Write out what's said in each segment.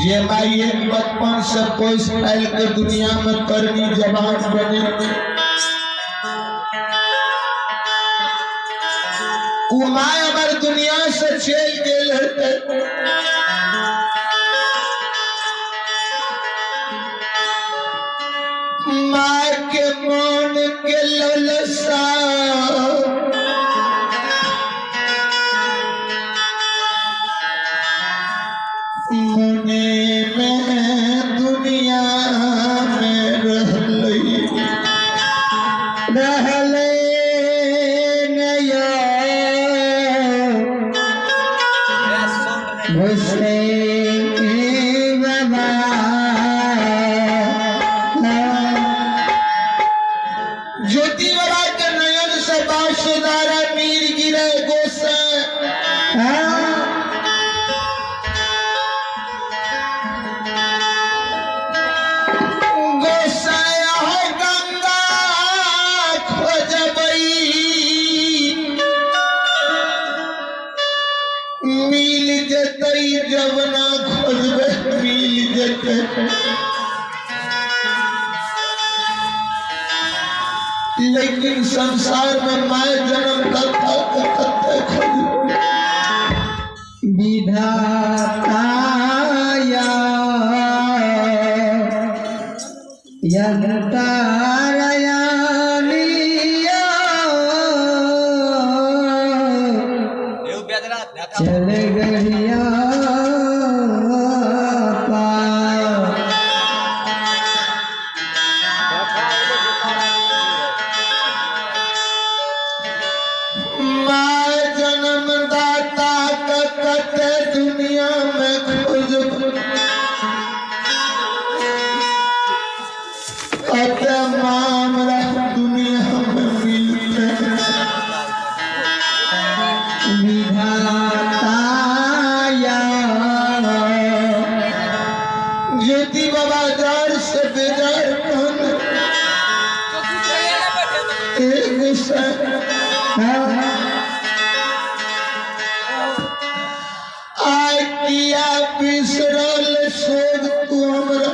जे माई एक बचपन से पोस पाल के दुनिया में करनी जवान बने, उ my अगर दुनिया से चल गेल हेतै, my के मन के ललसा मने में दुनिया में रहलै रहलै नया घुसे बाबा। ज्योति बाबा के नयन से बासुदारा नीर गिरे गोसे। गोसाया हो गंगा खोजबई मिल जतई, जब ना खोजबै मिल जतै। लेकिन संसार में my जन्म दाता के कत्ते खोजबै। विधाताया यंतारयानिया चल गया पार। My जन्मदाता के कते दुनिया में खोजबै, कते मामला दुनिया में मिलते। विधाताया ज्योति बाबा जार से बेजार मन एक से आय किया बिसरल सोग तू हमरा।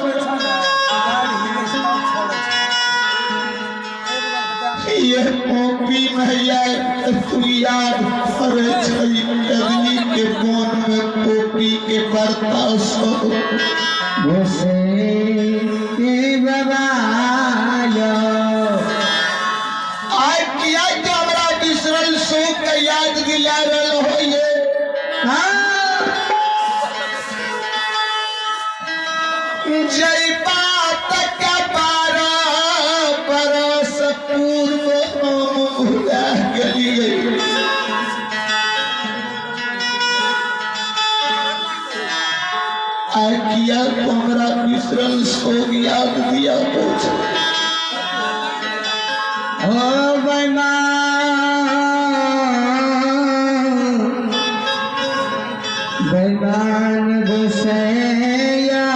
ये कॉपी में या तू याद करे छई अग्नि के बोन में कॉपी के बर्ता सो। घुसे बाबा। आय किया के हमरा बिसरल सोग के याद दिला रहल होइए। जय बात के 12 बरस पूर्व हम भुला किया तो हमरा बिसरल सोग याद दिया छै। ओ बेईमान, बेईमान गोसैया।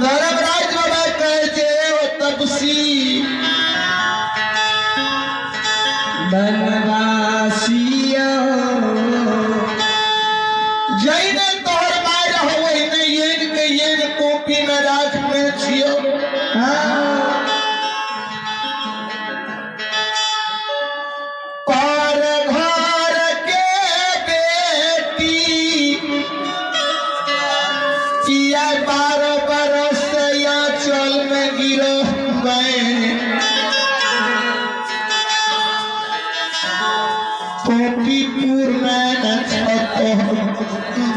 धर्मराज बाबा कहै छै ओ तपसी बनवासिया, जैने तोहर माय रहो ओहिने येन के येन कॉपी में राखने छियो। पर घर के बेटी किया 12 बरस या चल में गिरो मैं पोपीपुर में न छतो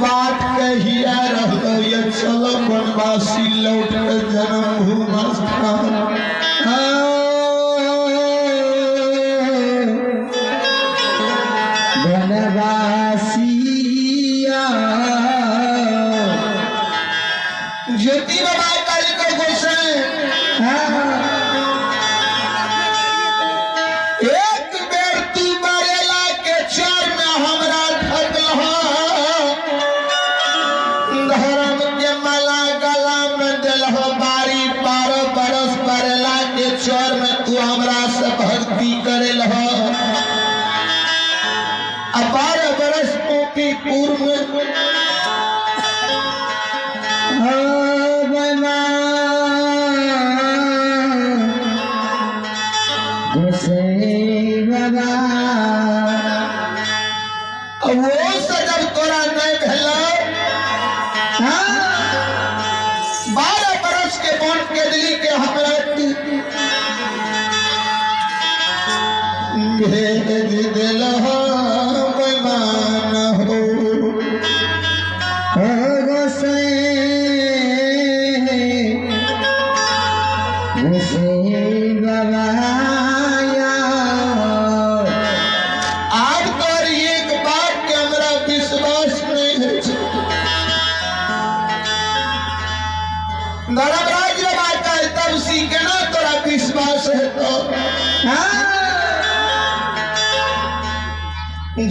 बात कहिया रहलो ये चलो वनवासी लौट के जन्म भूमि स्थान। बनवासिया। ज्योति बाबा कल को गोसाई एक बेर तू बरेला के चर में हमरा ठकलह, धर्म के माला गला में दिलह, बारी 12 बरस बरेला के चर में तू हमरा से भक्ति करेलह। आ 12 बरस मोतीपुर में वो से जब तोरा नहीं भेल 12 बरस के बन के दिली के हमरा तू भेज दिलह बेईमान हो। आब तोर एक बात के हमरा विश्वास नहीं है। धर्मराज बाबा कहे तब सी केना तोरा विश्वास है तो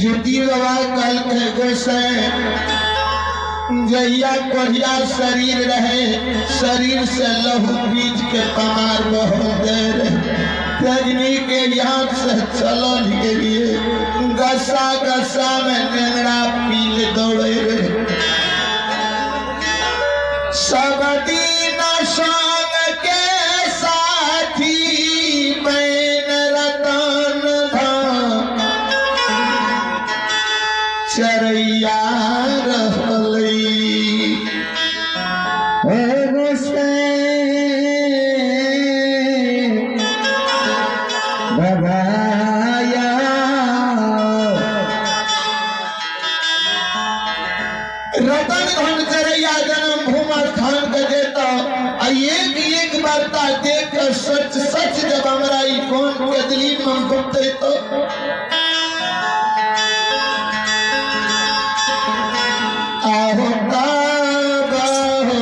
ज्योति बाबा कहल के गोसाई जहिया कोढ़िया शरीर रहे शरीर से लहू बीज के पमार बहो दे रहे, अग्नि के याद से चलल के लिए गसा गसा में नेंगड़ा पील दौड़े रहे। सब दिन संग के साथी बैन रतन धाम चरैया रहलै। रतन धन चरैया जन्म भूमि स्थान के देता आ एक एक वार्ता देख कर सच सच जब हमरा ई फोन के दिली में घुमते तो आहो ताबा हो।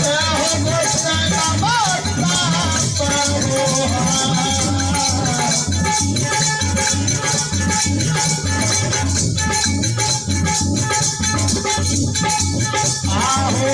आहो गोसाई बाबा हो। आहो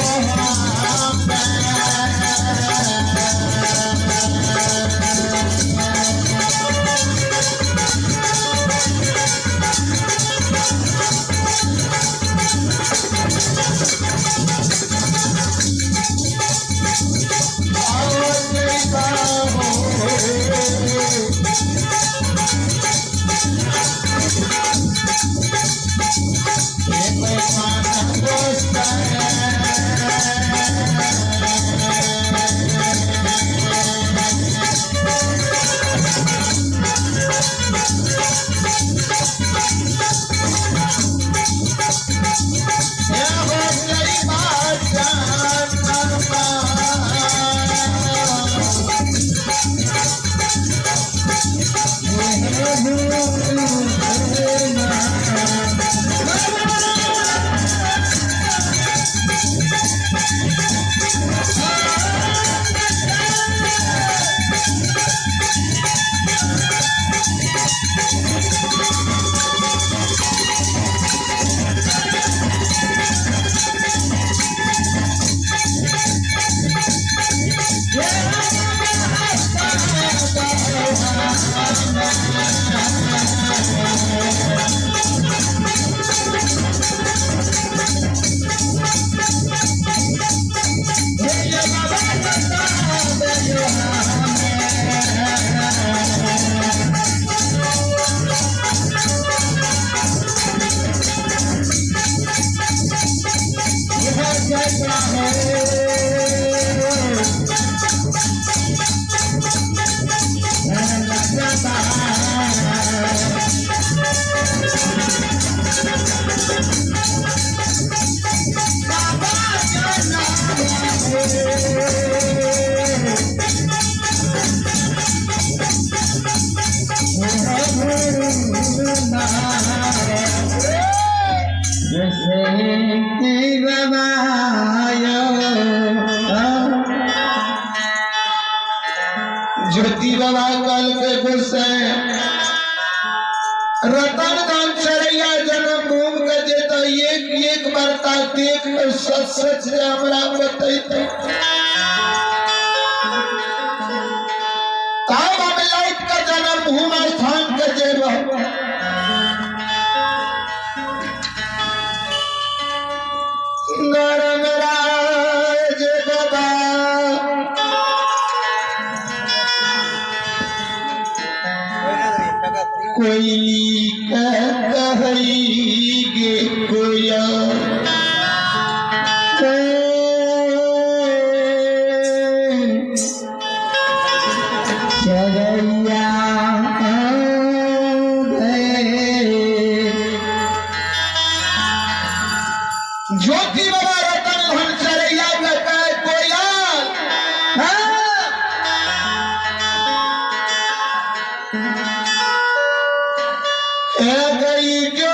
ज्योति बाबा कल के गुस्से रतन दान चरैया जन्म भूमि के जेता एक एक बरता देख के सच सच जे हमरा बतैते तब हम लौट के जन्म भूमि स्थान के जेब। नरम राज बाबा कोयली कही गे कोया चरैया ज्योति बाबा रतन धन चरैया के कहे कोयल। गई जो